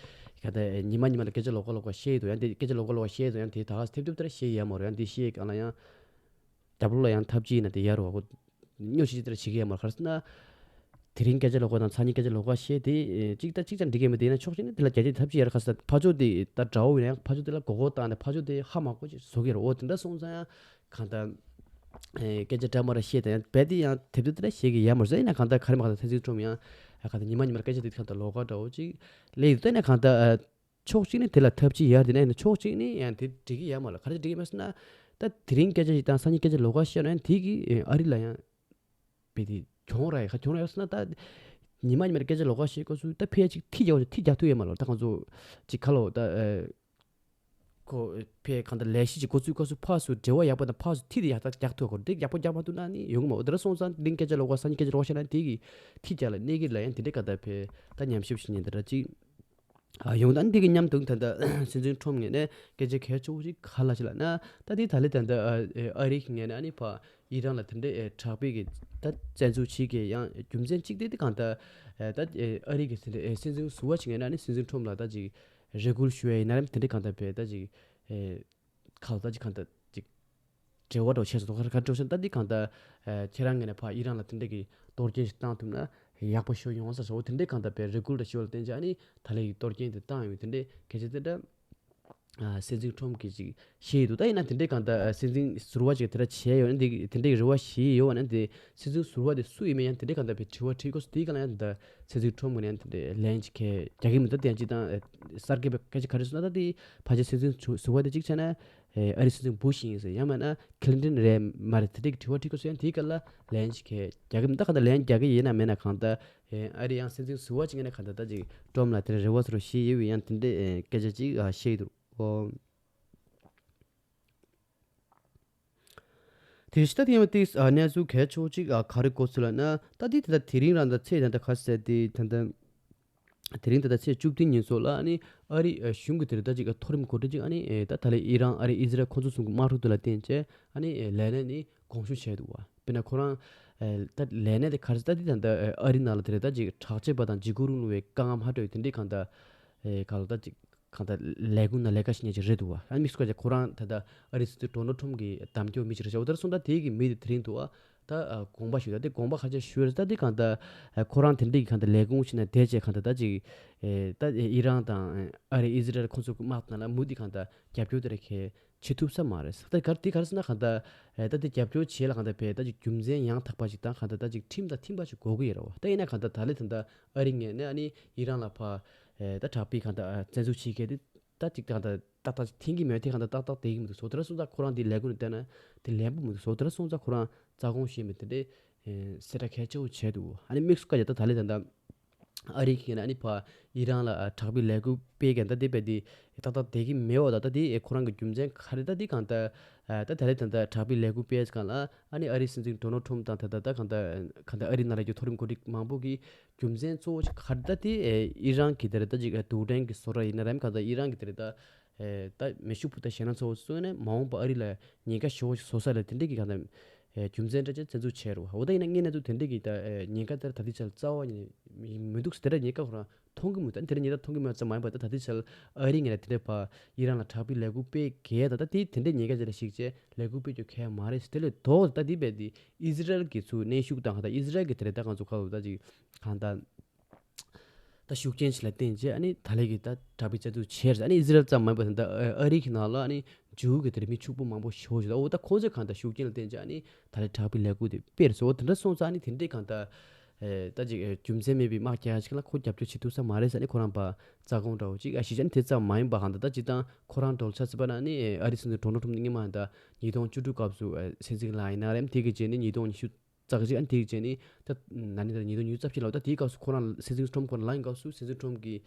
ག་ད་ཨེ་ཉི་མ་ཉི་མ་ལ་སྐད་ཆ་ལོགས་ཀ་ལོགས་ཀ་བཤད་ཡོད་དོ། ཡང་དེ་སྐད་ཆ་ལོགས་ཀ་ལོགས་ཀ་བཤད་ཡོད་དོ། ཡང་དེ་ད་ག་ཐེབས་ཐེབས་ལྟར་བཤད་ཡ་མ་རེད། ཡང་དེ་བཤད་སྒང་ལ་ཡང་རྒྱབ་ལོགས་ལ་ཡང་ཐབས་ཇུས་ཡིན་ན་དེ་ཡ་རུ་བ་གོ་སྨྱོ་ཤི་ཅི་ལྟར་བྱེད་ཀྱི་ཡ་མ་རེད། ག་རེ་ཟེར་ན། དེ་རིང་སྐད་ཆ་ལོགས་ཀ་དང་སང་ཉིན་སྐད་ཆ་ལོགས་ཀ་བཤད་དེ། ཨེ་གཅིག་དང་གཅིག་ཀྱང་འགྲིག་གི་མེད་དེ་ཡིན་ན་ཕྱོགས་གཅིག་ནས་དེ་ལ་རྒྱ་སྐྱེད་ཐབས་ཇུས་ཡར་ཁ་ས་ཕར་ཕྱོགས་དེ་ད་དགྲ་བོ་ཡིན་ན་ཡང་ཕར་ཕྱོགས་དེ་ལ་མགོ་སྐོར་བཏང་ནས་ཕར་ཕྱོགས་དེ་ཧ་མ་གོ་ཅིག་བཟོ་གི་རེད། འོ་དེ་འདྲ་སོང་ཙང་ཡང་གང་ལྟར་ཨེ་སྐད་ཆ་འདྲ་མ་འདྲ་བཤད་དང་ཡང་རྦད་དེ་ཡང་དེབ་དེ་དེ་འདྲ་བཤད་ཀྱི་ཡ་མ་རེད་ཟེར། ཡིན་ན་གང་ལྟར་ག་རེ་མ་གང་ལྟར་ཚན་རིག་ཁྲོམ་ཡང་གང་ལྟར་ཉི་མ་ཉི་མར་སྐད་ཆ་དེ་གང་ལྟར་ལོགས་ཀ་འདྲ་བོ་ཅིག་སླེབས་ཡོད། དེ་ནས་གང་ལྟར་ཨ་ཕྱོགས་གཅིག་ནས་དེ་ལ་ཐབས་ཇུས་ཡར་དེ་ནས་ཕྱོགས་གཅིག་ནས་ཡང་དེ་འགྲིག་གི་ཡ་མ་རེད། ག་རེ་འགྲིག་གི་མེད་ཟེར་ན། ད་དེ་རིང་སྐད་ཆ་ཞིག་དང་སང་ཉིན་སྐད་ཆ་ལོགས་ཀ་བཤད་ན་ཡང་དེ་གིས་ཨ་རི་ལ་ཡང་རྦད་དེ་གྱོང་རག་ཡ། ག་གྱོང་རག་ཡ་ཟེར་ན། ད་ཉི་མ་ཉི་མར་སྐད་ཆ་ལོགས་ཀ་བཤད་དགོས་ཚུལ་ད་ཕལ་ཆེར་མཐིལ་རྒྱག་དགོས་ཚུལ་མཐིལ་རྒྱག་ཐུབ་ཡ་མ་རེད། ད་ང་ཚོ་ཅིག་ཁ་ལོ་ད་ཨེ་ཁོ་ཕལ་གང་ལྟར་ལས་གཞི་ཅིག་འགོ་བཙུགས་སྐབས་སུ་ཕར་ཚུར་འབྲེལ་བ་ཡག་པོ་དང་ཕར་ཚུར་མཐིལ་དེ་ཡག་ཐག་རྒྱག་ཐུབ་དགོས། དེ་ཡག་པོ་རྒྱག་མ་ཐུབ་ན་ནི་ཡོང་གི་མ་རེད། འོ་དེ་འདྲ་སོང་ཙང་དེ་རིང་སྐད་ཆ་ལོགས་ཀ་སང་ཉིན་སྐད་ཆ་ལོགས་ཀ་བཤད་ན་དེ་གིས་མཐིལ་རྒྱག་ལ་གནས་ཀྱི་ལ་ཡང་དེ་འདྲའི་གང་ལྟར་ཕལ་ད་ཉམས་ཞིབ་བྱེད་མཁན་དེ་འདྲ་ཅིག་ཨ་ཡོང་། ད་འདི་གི་མཉམ་དུ་ད་ལྟ་སྲིད་འཛིན་ཁྲོམ་ངོས་ནས་སྐད་ཆ་གལ་ཆེ་བོ་ཞིག་ག་རེ་ལབ་ཅིག་ལབ་ན། ད་འདི་ད་ལྟ་ད་ལྟ་ཨ་ཨ་རི་གི་ངོས་ནས་ཨ་ནི་ཕར་ཨི་རན་ལ་དེ་འདྲའི་ཨེ་དྲག་པོའི་གི་ད་བཙན་འཛུལ་བྱེད་ཀྱི་ཡང་རྒྱུ་མཚན་གཅིག་དེ་དེ་གང་ལྟར་ཨེ་ད་ཨེ་ཨ་རི་གི་དེ་འདྲའི་ཨེ་སྲིད་འཛིན་ཟུར་པ་ཞིག་ངོས་ནས་ཨ་ནི་སྲིད་འཛིན་ཁྲོམ་ལ་ད་ཅིག་རེ་སྐུལ་ཞུ་ཡ་ཡིན་ན་རེད། དེ་འདྲའི་གང་ལྟར་བས་ད་ཅིག་ཨེ་ཁ་ལ་ད་ཅིག་གང་ལྟར་ཅིག་འབྲེལ་བ་འདྲ་བོ་བྱས་སོང་། ད་ག་འདྲ་བྱས་སོང་། ད་འདི་གང་ལྟར་ཨ་ཁྱེད་རང་ངོས་ནས་ཕར་ཨི་རན་ལ་དེ་འདྲ་གི་གཏོར་སྐྱོན་ཞིག་བཏང་ཐུབ་ན་ཡག་པོ་ཞིག་ཡོང་ས་ཞོག་དེ་འདྲའི་གང་ལྟར་བས་རེ་སྐུལ་འདྲ་ཞུ་བ་ལ་བརྟེན་བྱས་ཨ་ནི་ད་ལྟའི་གཏོར་སྐྱོན་དེ་བཏང་ཡོད། དེ་འདྲའི་སྐད་ཆ་དེ་འདྲ་ཨ་སྲིད་འཛིན་ཁྲོམ་གྱིས་ཅིག་བཤད་ཡོད་འདུག་ད་ཡིན་ན་དེ་འདྲའི་གང་ལྟར་ཨ་སྲིད་འཛིན་ཟུར་པ་ཅིག་དེ་འདྲ་བྱས་ཡོད་ན་འདི་དེ་འདྲའི་རེ་བ་བཞེས་ཡོད་པ་ན་དེ་སྲིད་འཛིན་ཟུར་པ་དེ་སུ་ཡིན་མིན་ཡང་དེ་འདྲའི་གང་ལྟར་བས་དྲི་བ་དྲིས་དགོས་སུ་དེའི་སྒང་ལ་ཡང་དེ་འདྲ་སྲིད་འཛིན་ཁྲོམ་གྱིས་ཡང་དེ་འདྲའི་ལན་ཅིག་གས་རྒྱག་གི་མི་འདུག་དེ་ཡང་ཅིག་དང་ཨ་གསར་འགོད་པའི་སྐད་ཆ་ག་རེ་ཟེར་ན། ད་དེ་ཕལ་ཆེར་སྲིད་འཛིན་ཟུར་པ་དེ་གཅིག་བྱས་ན། ཨེ་ཨ་རི་སྲིད་འཛིན་བུ་ཤི་ཡིན་ཟེར། ཡང་མིན་ན་ཁི་ལིན་ཏོན་རེད་མ་རེད། དེ་འདྲའི་དྲི་བ་དྲི་དགོས་སུ་ཡང་དེའི་སྐབས་ལ་ལན་ཅིག་གས་རྒྱག་གི་མི་འདུག་གང་ལྟར་ལན་རྒྱག་གི་ཡིན་ན་མིན་ན་གང་ལྟར་ཨེ་ཨ་རི་ཡང་སྲིད་འཛིན་ཟུར་པ་ཅིག་ཡིན་ན་གང་ལྟར་ད་ཅིག་ཁྲོམ་ལ་དེ་འདྲ་རེ་བ་ཟེར་བ་ཞིག་ཡོད་པའི་ཡང་དེ་འདྲའི་ཨེ་སྐད་ཆ་ཅིག་ཨ་བཤད་ཀྱི་འདུག་ཨོ། དེ་ཕྱི་ད་དེ་ཡང་དེ་ཨ་གནས་ཚུལ་གལ་ཆེ་བོ་ཅིག་ཨ་ག་རེ་གོ་སོང་ལབ་ན། ད་དེ་ད་ལྟ་དེ་རིང་རང་ད་ཚེས་ད་ལྟ་ག་ཟེར་དེ་ད་ལྟ། དེ་རིང་ད་ལྟ་ཚེས་བཅུ་བདུན་ཉིན་སོགས་ལ་ཨ་ནི་ཨ་རི་ཨ་གཞུང་གི་དེ་རིང་ད་ཅིག་མཐོ་རིམ་འགོ་ཁྲིད་ཅིག་ཨ་ནི་ཨེ་ད་ད་ལྟ་ཨི་རན་ཨ་རི་ཨི་ཟི་རལ་ཁོང་ཚོ་གསུམ་གྱི་དམག་འཁྲུག་དེ་ལ་བརྟེན་བྱས་ཨ་ནི་ཨེ་ལས་གནས་ནས་དགོངས་ཞུ་བྱས་འདུག་བ། དཔེར་ན་ཁོ་རང་ཨེ་ད་ལས་གནས་དེ་ག་རེ་ཟེར། ད་འདི་ད་ལྟ་ཨ་རི་ནང་ལ་དེ་རིང་ད་ཅིག་དྲག་ཆས་པ་དང་འཇིགས་སྐུལ་རིང་ལུགས་པའི་བཀའ་ལམ་ཧ་སྤྲོད་དེ་འདྲའི་གང་ལྟར་ཨེ་ག་ལ་ད་ཅིག་གང་ལྟར་ལས་ཁུངས་ནང་ལས་ཀ་བྱེད་མཁན་ཅིག་རེད་འདུག་བ། ཨ་ནི་དམིགས་སུ་བཀར་བྱས་ཁོ་རང་ད་ལྟ་ཨ་རི་སྲིད་འཛིན་ཌོ་ནལ་ཁྲོམ་གྱི་གདམ་སྐྱོར་མི་ཅིག་རེད་ཤག་འོ་ད་སོང་ད་དེ་གི་མི་དེ་དེ་རིང་འདུག་བ། ད་ཨ་དགོངས་པ་ཞུས། ད་དེ་དགོངས་པ་ག་རེ་ཞུས་རེད། ད་དེ་གང་ལྟར་ཨ་ཁོ་རང་དེ་འདྲ་གི་གང་ལྟར་ལས་ཁུངས་ཤིག་ནང་བསྡད་བྱས་གང་ལྟར་ད་ཅིག་ཨེ་ད་ཨེ་ཨི་རན་དང་ཨ་རི་ཨི་ཟི་རལ་ཁོང་ཚོ་གི་དམག་ནང་ལ་མུ་མཐུད་གང་ལྟར་རྒྱབ་སྐྱོར་དེ་འདྲ་གས་བྱེད་ཐུབ་ས་མ་རེད། ད་ག་རེ་དེ་ག་རེ་ཟེར་ན་གང་ལྟར་ཨེ་ད་དེ་རྒྱབ་སྐྱོར་བྱེད་ལ་གང་ལྟར་བས་ད་ཅིག་རྒྱུ་མཚན་ཡང་དག་པ་ཞིག་དང་གང་ལྟར་ད་ཅིག་ཁྲིམས་དང་མཐུན་པ་ཞིག་དགོས་ཀྱི་ཡོད་རེད་བ། ད་ཡིན་ན་གང་ལྟར་ད་ལས་ད་ལྟ་ཨ་རི་ངོས་ནས་ཨ་ནི་ཨི་རན་ལ་ཕར་ཨེ་ད་དྲག་པོའི་གང་ལྟར་ཨ་བཙན་འཛུལ་བྱེད་མཁན་དེ། ད་ཅིག་གང་ལྟར་ཏག་ཏག་ཅིག་འཐེན་གྱི་མེད། དེ་གང་ལྟར་ཏག་ཏག་བསྡད་ཀྱི་མི་འདུག་བཟོ། དེ་འདྲ་སོང་ཙང་ཁོ་རང་འདི་ལས་ཁུངས་ནས་བལྟས་ན་དེ་ལན་པོ་མི་འདུག་བཟོ། དེ་འདྲ་སོང་ཙང་ཁོ་རང་རྩ་དགོངས་བཞེས་མི་དེ་འདྲའི་ཨེ་གསལ་བསྒྲགས་གལ་ཆེ་བོ་བྱས་འདུག་ཨ་ནི་དམིགས་སུ་བཀར་བྱས་ད་ད་ལས་ད་ལྟ་ཨ་རི་གི་ནས་ཨ་ནི་ཕར་ཨི་རན་ལ་ཨ་དྲག་པོའི་ལས་འགུལ་སྤེལ་མཁན་ད་དེ་བས་དེ་ཏག་ཏག་བསྡད་ཀྱི་མེད་པ། ད་ད་དེ་ཨེ་ཁོ་རང་གི་རྒྱུ་མཚན་ག་རེ། ད་དེ་གང་ལྟར་ཨ་ད་ད་ལས་ད་ལྟ་དྲག་པོའི་ལས་འགུལ་སྤེལ་སྒང་ལ་ཨ་ནི་ཨ་རིའི་སྲིད་འཛིན་ཌོ་ནལ་ཁྲོམ་དང་ད་ད་ད་གང་ལྟར་གང་ལྟར་ཨ་རི་ནང་ལ་གི་མཐོ་རིམ་འགོ་ཁྲིད་མང་པོ་གིས་རྒྱུ་མཚན་གཙོ་བོ་ཞིག་ག་རེ། ད་དེ་ཨེ་ཨི་རན་གྱི་དེ་རེད། ད་ཅིག་ཨེ་རྡུལ་ཕྲན་གྱི་བཟོ་གྲྭ་ཡིན་ན་རེད། གང་ལྟར་ཨི་རན་གྱི་དེ་རེད། ད་ཨེ་ད་མེ་ཤུགས་འཕུར་མདའ་ཞེད་སྣང་ཚ་བོ་བཟོས་ནས་མ་འོངས་པ་ཨ་རི་ལ་ཉེན་ཁ་ཞེ་པོ་ཞིག་བཟོ་ས་ལ་དེ་འདྲས་ཀྱི་གང་ལྟར་ཨེ་རྒྱུ་མཚན་འདྲ་ཅིག་བཙན་འཛུལ་བྱས་རེད་བ། འོ་ད་ཡིན་ན་དངོས་གནས་ཚུལ་དེ་འདྲས་ཀྱི་ད་ཨེ་ཉེན་ཁ་དེར་ད་ལྟའི་ཆར་རྩ་བ་ཉིད་ནས་མི་འདུག་ཟེར། དེ་འདྲ་ཉེན་ཁ་ཁོ་རང་མཐོང་གི་མི་འདུག་ཨ་ནི་དེ་འདྲ་ཉེན་ཁ་མཐོང་གི་མེད་ཙམ་མ་ཡིན་པར་ད་ད་ལྟའི་ཆར་ཨ་རི་ངོས་ལ་དེ་འདྲས་ཕར་ཨི་རན་ལ་དྲག་པོའི་ལས་འགུལ་སྤེལ་གལ་ད་ད་དེ་དེ་འདྲས་ཉེན་ཁ་ཅིག་ལ་གཞིགས་བྱས་ལས་འགུལ་སྤེལ་རྒྱུ་གལ་མ་རེད་ཟེར། དེ་ལས་ལྡོག་ད་དེ་བས་དེ་ཨི་ཟི་རལ་གྱི་ཚུར་གནོན་ཤུགས་དང་ད་ཨི་ཟི་རལ་གྱི་དེ་རེད། ད་ང་ཚོ་ཁ་ལོ་ད་ཅིག་གང་ལྟར་ད་ཤུགས་རྐྱེན་ཞིག་ལ་བརྟེན་བྱས་ཨ་ནི་ད་ལས་ཀྱི་ད་དྲག་པོའི་བཙན་འཛུལ་བྱས་རེད། ཨ་ནི་ཨི་ཟི་རལ་ཙམ་མ་ཡིན་པར་ད་ལྟ་ཨ་རི་གི་ནང་ལ་ཨ་ནི་འཇུ་གི་དེར་མི་ཕྱུག་པོ་མང་པོ་ཞེ་པོ་ཞིག་འདུག་འོ་ད་ཁོང་ཚོས་གང་ལྟར་ཤུགས་རྐྱེན་ལ་བརྟེན་བྱས་ཨ་ནི་ད་ལས་དྲག་པོའི་ལས་འགུལ་དེ་སྤེལ་སོང་། འོ་དེ་འདྲ་སོང་ཙང་ཨ་ནི་དེ་འདྲའི་གང་ལྟར་ཨེ་ད་ཅིག་ཨེ་རྒྱུ་མཚན་མེད་པའི་དམག་རྒྱག་ཡ་ཞིག་ལ་ཁོ་རྒྱབ་སྐྱོར་བྱེད་ཐུབ་ས་མ་རེད་ཟེར་ནས་ཁོ་རང་པ་རྩ་དགོངས་འདྲ་བོ་ཅིག་ཨ་ཞིག་བྱས་ནས། དེ་ཙམ་མ་ཡིན་པ་གང་ལྟར་ད་སྤྱིར་བཏང་ཁོ་རང་འགྲོ་ཆ་ཟེར་བ་ན་ནི་ཨེ་ཨ་རི་སྲིད་འཛིན་ཌོ་ནལ་ཁྲོམ་ནི་སྔོན་མ་ད་ཉིས་སྟོང་བཅུ་དྲུག་སྐབས་སུ་ཨེ་སྲིད་འཛིན་ལངས་ཡིན་ན་རེད། དེ་གི་རྗེས་ནི་ཉིས་སྟོང་ཉི་ཤུ་རྩ་གཅིག་ཨ་ནི་དེ་གི་རྗེས་ནི་ད་ན་ནིང་ད་ཉིས་སྟོང་ཉི་ཤུ་རྩ་བཞི་ལ་ད་དེའི་སྐབས་སུ་ཁོ་རང་སྲིད་འཛིན་ཁྲོམ་ཁོ་རང་ལངས་ཡིན་སྐབས་སུ་སྲིད་འཛིན་ཁྲོམ་གིས་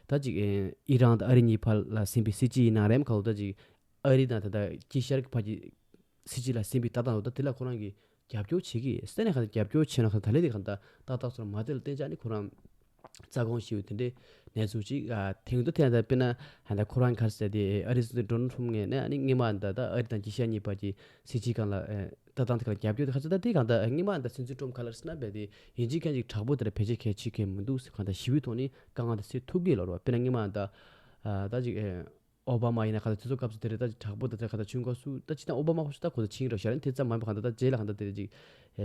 ད་ཅིག་ཨེ་ཨི་རན་དང་ཨ་རི་གཉིས་བར་ལ་ཟིན་པའི་སྲིད་ཇུས་ཡིན་ན་རེད། གང་ལྟར་ད་ཅིག་ཨ་རི་དང་ད་ལྟ་དཀྱིལ་ཤར་གྱི་བར་གྱི་སྲིད་ཇུས་ལ་ཟིན་པའི་ལྟ་སྟངས་འདུག་ད་དེ་ལ་ཁོ་རང་གིས་རྒྱབ་སྐྱོར་བྱེད་ཀྱི་ཟེར་ནས་གང་ལྟར་རྒྱབ་སྐྱོར་བྱས་ན་གང་ལྟར་ད་ལས་དེ་གང་ལྟར་ཏག་ཏག་སོང་མ་དེ་ལ་བརྟེན་བྱས་ནི་ཁོ་རང་རྩ་དགོངས་ཞེས་པའི་དེ་འདྲའི་གནས་ཚུལ་ཅིག་ཨ་ཐེངས་དུ་ཐེངས་ད་དཔེར་ན་ཧ་ད་ཁོ་རང་ག་རེ་ཟེར་དེ་ཨ་རི་སྲིད་འཛིན་ཌོ་ནལ་ཁྲོམ་ངོས་ནས་ཨ་ནི་སྔོན་མ་ད་ད་ཨ་རི་དང་དཀྱིལ་ཤར་གཉིས་བར་གྱི་སྲིད་ཇུས་སྒང་ལ་ཨ་ ལྟ་སྟངས་དེ་ག་ལ་རྒྱབ་སྐྱོར་དེ་ཁ་ཚ་ད་དེ་གང་ལྟར་སྔོན་མ་ད་སྲིད་འཛིན་ཊམ་ག་ལ་རེད་ཟེར་ན་རྦད་དེ་ཡིན་གཅིག་མིན་གཅིག་དྲག་པོ་དེ་འདྲ་བེད་སྤྱོད་གལ་ཆེ་གལ་མི་འདུག་ཟེར། གང་ལྟར་ཞི་བའི་ཐོག་ནས་དཀའ་ངལ་དེ་སེལ་ཐུབ་ཀྱི་ལབ་རེད་བ། དཔེར་ན་སྔོན་མ་ད་ད་ཅིག་ཨོ་བྷ་མ་ཡིན་ན་གང་ལྟར་དེ་ཚོ་སྐབས་སུ་དེ་རེད། ད་ཅིག་དྲག་པོ་དེ་འདྲ་གང་ལྟར་བྱུང་སྐབས་སུ་ད་ཅིག་ད་ཨོ་བྷ་མ་ཁོ་ཚོ་ད་ཁོ་ཚོ་ཕྱིན་རོགས་ཞར་ནས་དེ་ཙམ་མ་ཡིན་པ་གང་ལྟར་ད་རྗེས་ལ་གང་ལྟར་དེ་ཅིག་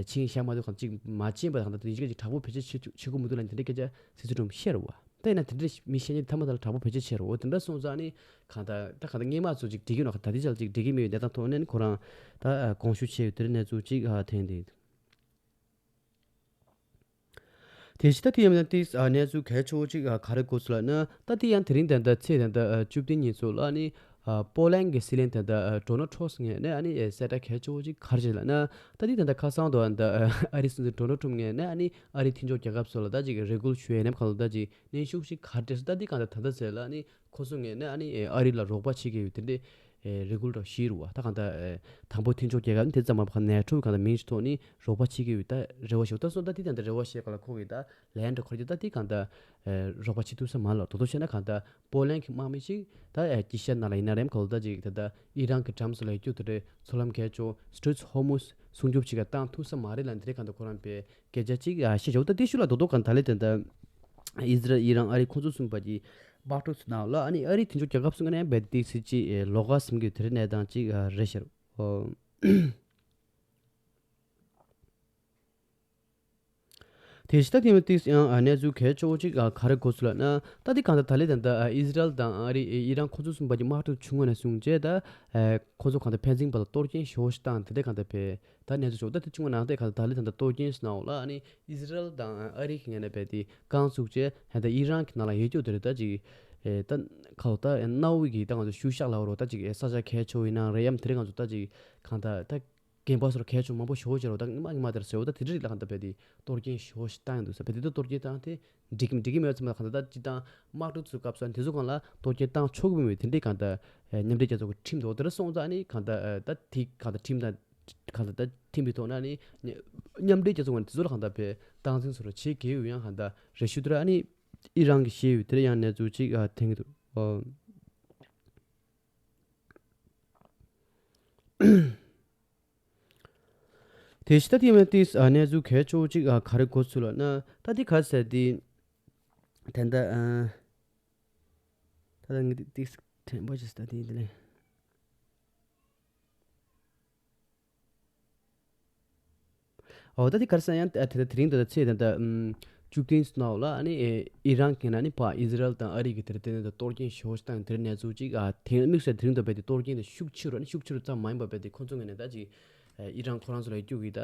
ཕྱིན་བཞག་མ་ཐུབ། གང་ལྟར་ཅིག་མ་ཕྱིན་པ་གང་ལྟར་དེ་ཡིན་གཅིག་མིན་གཅིག་དྲག་པོ་བེད་སྤྱོད་བྱེད་བྱེད་དགོས་མི་འདུག་ལབ་ནས་དེ་འདྲའི་སྐད་ཆ་སྲིད་འཛིན་ཊམ་བཤད་རེད་བ། ད་ཡིན་ན་དེ་འདྲའི་མི་བཤད་མཁན་ཐ་མ་དེ་ལ་དྲག་པོ་བེད་སྤྱོད་བྱས་རེད་བ། དེ་འདྲ་སོང་ཙང་ནི་གང་ལྟར་ད་གང་ལྟར་སྔོན་མ་ཚོ་ཅིག་འགྲིག་གི་ཡོད་ན་གང་ལྟར་དེ་ཅག་ཅིག་འགྲིག་གི་མེད་པའི་གནས་སྟངས་ཐོག་ནས་ནི་ཁོ་རང་ད་དགོངས་ཞུ་བྱས་ཡོད། དེ་འདྲའི་གནས་ཚུལ་ཅིག་ཨ་ཐོན་བསྡད་འདུག། དེ་བཞིན་ད་དེ་ཡང་ཏིས་ཨ་གནས་ཚུལ་གལ་ཆེ་བོ་ཅིག་ཨ་ག་རེ་གོ་སོང་ལབ་ན། ད་དེ་ཡང་དེ་རིང་ད་ལྟ་ཚེས་ད་ལྟ་ཨ་བཅུ་བདུན་ཉིན་སོགས་ལ་ནི་ཨ་པོ་ལན་གྱི་སྲིད་བློན་ད་ལྟ་ཨ་ཌོ་ནལ་ཊམ་ངོས་ནས་ཨ་ནི་ཨེ་གསལ་བསྒྲགས་གལ་ཆེ་བོ་ཅིག་ག་རེ་བྱས་ལབ་ན། ད་དེ་ད་ལྟ་ཁ་སང་དུ་ཨ་ད་ཨ་རིའི་སྲིད་འཛིན་ཌོ་ནལ་ཊམ་ངོས་ནས་ཨ་ནི་ཨ་རིའི་མཐུན་ཕྱོགས་རྒྱལ་ཁབ་སོགས་ལ་ད་ཅིག་རེ་སྐུལ་ཞུ་ཡས་ནམ་གང་ལ་ད་ཅིག་གནོན་ཤུགས་ཤིག་ག་རེ་སྤྲད་སོང་། ད་འདི་གང་ལྟར་ད་ལྟ་ཟེར་ལ་ནི་ཁོ་ཚོ་ངོས་ནས་ཨ་ནི་ཨ་རི་ལ་རོགས་པ་བྱེད་ཀྱི་ཡོད་དེ་འདྲའི་རེ་སྐུལ་རོགས་ཞུས་རུ་བ། ད་གང་ལྟར་དང་པོ་མཐུན་ཕྱོགས་རྒྱལ་ཁབ་ནི་དེ་ཙམ་མ་ཕར་ནེ་ཊོ་གང་ལྟར་མིང་ཞིག་ཐོག་ནི་རོགས་པ་བྱེད་ཀྱི་ཡོད་ད་རེ་བ་ཞུ། ད་སོང་ད་འདི་དང་ད་རེ་བ་བྱེད་ག་ལ་ཁོ་གི་ད་ལན་འགྲོ་ཁར་གྱི་ད་འདི་གང་ལྟར་རོགས་པ་བྱེད་ཐུབ་ས་མ་ལ་དོ་དོ་བྱས་ན་གང་ལྟར་པོ་ལན་གྱི་དམག་མི་ཞིག་ད་ཨེ་ཀི་ཤ་ན་ལ་ཡིན་ན་རེམ་གང་ལ་ད་ཅིག་ད་ད་ཨི་རན་གྱི་འགྲམ་སུ་ལ་ཡོད་རྒྱུ་དེ་འདྲའི་མཚོ་ལམ་གས་ཅོ་སི་ཊྲེཊ་ཧོར་མུ་སྲུང་སྐྱོབ་བྱེད་ག་བཏང་ཐུབ་ས་མ་རེད་ལབ་འདི་རེད། གང་ལྟར་ཁོ་རང་པའི་སྐད་ཆ་གཅིག་ཨ་བཤད་ཆོག་ད་དེ་ཤུ་ལ་རྡོག་རྡོག་གང་ད་ལེ་དེ་འདྲ་ཨི་ཟི་རལ་ཨི་རན་ཨ་རི་ཁོང་ཚོ་གསུམ་པ་གྱི་དམག་འཁྲུག་ཚུ་ནང་ལ་ཨ་ནི་ཨ་རི་དེ་ཚོ་རྒྱལ་ཁབ་གསུམ་ཀ་ནས་བེད་ཏིག་སི་ཅི་ལོག་ག་སིམ་གི་དེ་རེད་གནས་སྟངས་གཅིག་རེད་ཤར། དེ་ཤི་ད་དེ་མ་ཏིག་ཡང་གནས་ཚུལ་གལ་ཆེ་བོ་གཅིག་ག་རེ་གོ་སོང་ལབ་ན། ད་དེ་གང་ད་ད་ལེ་དེ་འདྲ་ཨི་ཟི་རལ་དང་ཨ་རི་ཨི་རན་ཁོང་ཚོ་གསུམ་པ་གྱི་དམག་འཁྲུག་བྱུང་བ་ནས་བཟུང་རྗེས་ད་ཁོང་ཚོ་གང་ད་ཕན་ཚུན་བར་ལ་གཏོར་སྐྱོན་ཞེ་བོ་ཞིག་བཏང་དེ་འདྲ་གང་ད་བས། ད་གནས་ཚུལ་ཞོག་ད་དེ་བྱུང་བ་ནང་བཞིན་གང་ལྟར་ད་ལི་ད་ལྟ་གཏོར་སྐྱོན་ཟེར་ནའོ་ལ་ཨ་ནི་ཨི་ཟི་རལ་དང་ཨ་རི་གི་ངོས་ནས་རྦད་དེ་རྐང་བཙུགས་བྱས་ཧན་ད་ཨི་རན་གྱི་ནང་ལ་ཡོད་རྒྱུ་དེ་རེད། ད་ཅིག་ཨེ་ད་ཁ་ལོ་ད་གནའ་བོ་གི་ད་ང་ཚོ་ཤུལ་བཞག་ལ་འོ་རོ་ད་ཅིག་ཨེ་ས་ཆ་གལ་ཆེ་བོ་ཡིན་ནའང་རེད་ཡམ་དེ་རིང་ང་ཚོ་ད་ཅིག་གང་ད་ད་རྒན་པ་སོར་གལ་ཆེ་བོ་མང་པོ་ཞོ་བྱེད་རོ་ད་ཉི་མ་ཉི་མ་དེར་ཟེར་བོ་ད་དེ་འདྲ་རིགས་ལ་གང་ད་རྦད་དེ་གཏོར་སྐྱོན་ཞོ་ཞིག་བཏང་ཡོང་འདུག་ས། རྦད་དེ་ད་གཏོར་སྐྱོན་བཏང་དེ་འགྲིག་གི་མི་འགྲིག་གི་མེད་ཚང་མ་གང་ད་ད་ཅིག་དང་དམག་འཁྲུག་ཚུ་སྐབས་སུ་དེ་ཚོ་གང་ལ་གཏོར་སྐྱོན་བཏང་ཆོག་གི་མེད་དེ་འདྲའི་གང་ད་མཉམ་འབྲེལ་རྒྱལ་ཚོགས་ཀྱི་ཁྲིམས་འདུག་དེ་ར་སོང་ཙང་ནི་གང་ད་ད་དེ་གང་ད་ཁྲིམས་དང་གང་ལྟར་ད་ཐིམ་པའི་ཐོག་ན་ནི་མཉམ་འབྲེལ་རྒྱལ་ཚོགས་ཀྱི་དེ་ཚོ་ལ་གང་ལྟར་བས་སྟངས་འཛིན་སོགས་ལ་བྱེད་དགོས་ཡོད་ཡང་གང་ལྟར་རེ་ཞུ་དེ་ར་ཨ་ནི་ཨི་རན་གྱི་ཤེས་ཡོད་དེ་ར་ཡང་གནས་ཚུལ་ཅིག་ཨ་ཐེང་གི་འདུག་ཨོ། དེ་ཤི་ད་དེ་མ་ཏིས་ཨ་གནས་ཚུལ་གལ་ཆེ་བོ་ཅིག་ཨ་ག་རེ་གོ་ཚུལ་ལ་ན་ད་དེ་ག་ཟེར་དེ་ད་ད་ཨ་ད་ད་ངི་དེ་ཏིས་ཐེན་པོ་ཅིས་ད་དེ་དེ་ལས། ཨོ་ད་དེ་ག་རེ་ཟེར་ཡང་དེ་དེ་རིང་དེ་ཚེས་དེ་ད་བཅུ་བདུན་སྣ་ལ་ཨ་ནི་ཨི་རན་གྱི་ན་ནི་ཕ་ཨི་ཟི་རལ་དང་ཨ་རི་གི་དེར་དེ་ནས་ད་གཏོར་སྐྱོན་ཞོ་ཞིག་དང་དེར་གནས་ཚུལ་ཅིག་ཨ་དེ་དམིགས་བསལ་དེ་རིང་དུ་བས་དེ་གཏོར་སྐྱོན་དེ་ཤུགས་ཆེ་རུ་ཨ་ནི་ཤུགས་ཆེ་རུ་ཙམ་མ་ཡིན་པ་བས་དེ་ཁོང་ཚོ་ངོས་ནས་ད་ཅིག་ཨི་རན་ཁོ་རང་ཚོ་ལ་རྒྱུག་གི་ད་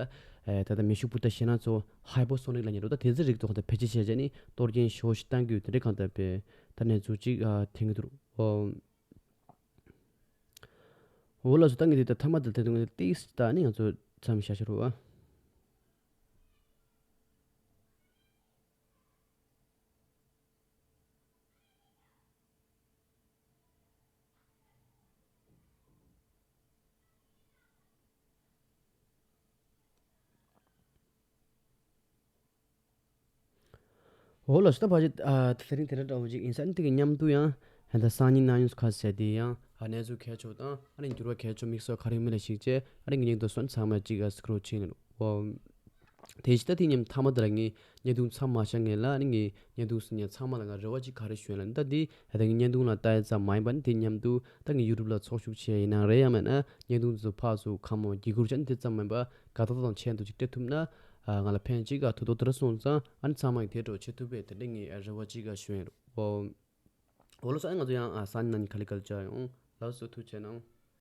ད་ད་མེ་ཤུགས་སྤུ་ད་ཤེ་ན་ཚོ་ཧའི་པོ་སོ་ནིག་ལ་ཉེ་རུ་ད་དེ་ཚོ་རིགས་དུ་ཁོང་ཚོ་བེད་སྤྱོད་བྱས་བྱས་ནི་གཏོར་སྐྱོན་ཞོ་ཞིག་བཏང་གི་ཡོད་དེ་འདྲའི་གང་ལྟར་བས་ད་གནས་ཚུལ་ཅིག་ཨ་དེང་གི་འདུག་ཨོ། འོ་ལགས་སོ། ད་ངས་དེ་ལྟར་ཐ་མ་དང་དེ་དུ་ངས་ཏིས་ད་ནི་ང་ཚོ་མཚམས་བཞག་ཤོར་བ། འོ་ལགས་སོ། ད་ཕལ་ཆེར་ཨ་དེ་རིང་དེ་འདྲ་འདྲ་བོ་ཅིག་ཡིན་ས་ནི་དེ་གི་མཉམ་དུ་ཡང་ཧན་ད་སང་ཉིན་གནངས་ཉིན་ཁ་ཟེར་དེ་ཡང་ཨ་གནས་ཚུལ་གལ་ཆེ་བ་དང་ཨ་ནི་འགྱུར་བ་གལ་ཆེ་བ་དམིགས་བསལ་ག་རེ་ཡོད་མེད་ལ་གཞིགས་བྱས་ཨ་ནི་ངེད་གཉིས་དུ་སོན་ཚང་མ་ཅིག་ཨ་སི་ཀྲོལ་བྱེད་ནི་རུ་འོ། དེ་ཕྱི་ད་དེ་མཉམ་ཐ་མ་དེ་ལ་ངས་བརྙན་ཐུང་མཚམས་མ་བཞག་ངེས་ལ་ཨ་ནི་ངས་བརྙན་ཐུང་གཟིགས་མཁན་ཚང་མ་ལ་ང་རེ་བ་ཅིག་ག་རེ་ཞུ་ཡིན་ལ་ནི་ད་དེ་ད་ངས་བརྙན་ཐུང་ལ་ལྟ་ཡ་ཙམ་མ་ཡིན་པ་ནི་དེ་མཉམ་དུ་ད་ངས་ཡུ་ཊུབ་ལ་ཚོགས་ཞུགས་བྱས་ཡིན་ནའང་རེད་ཡང་མེད་ན་བརྙན་ཐུང་དེ་ཚོ་ཕར་ཚུར་ཁ་མོ་བརྒྱུད་སྐུར་བྱས་ནི་དེ་ཙམ་མ་ཡིན་པ་དགའ་ཏོག་ཏོ་དང་ཆེད་དུ་ཅིག་སྤྲད་ཐུབ་ན་ཨ་ང་ལ་ཕན་ཅིག་ག་ཐུག་ཐུག་དེ་འདྲ་སོང་ཙང་ཨ་ནི་ཚང་མ་གིས་དེ་འདྲ་བྱེད་ཐུབ་པས་དེ་འདྲ་ངས་རེ་བ་ཅིག་ག་ཞུ་ཡིན་རུ་འོ། འོ་ལགས་སོ། ཨ་ནི་ང་ཚོ་ཡང་ཨ་སང་ཉིན་གནངས་ཉིན་ག་ལེ་ག་ལེ་མཇལ་ཡོང་། ལགས་སོ། ཐུགས་རྗེ་གནང་།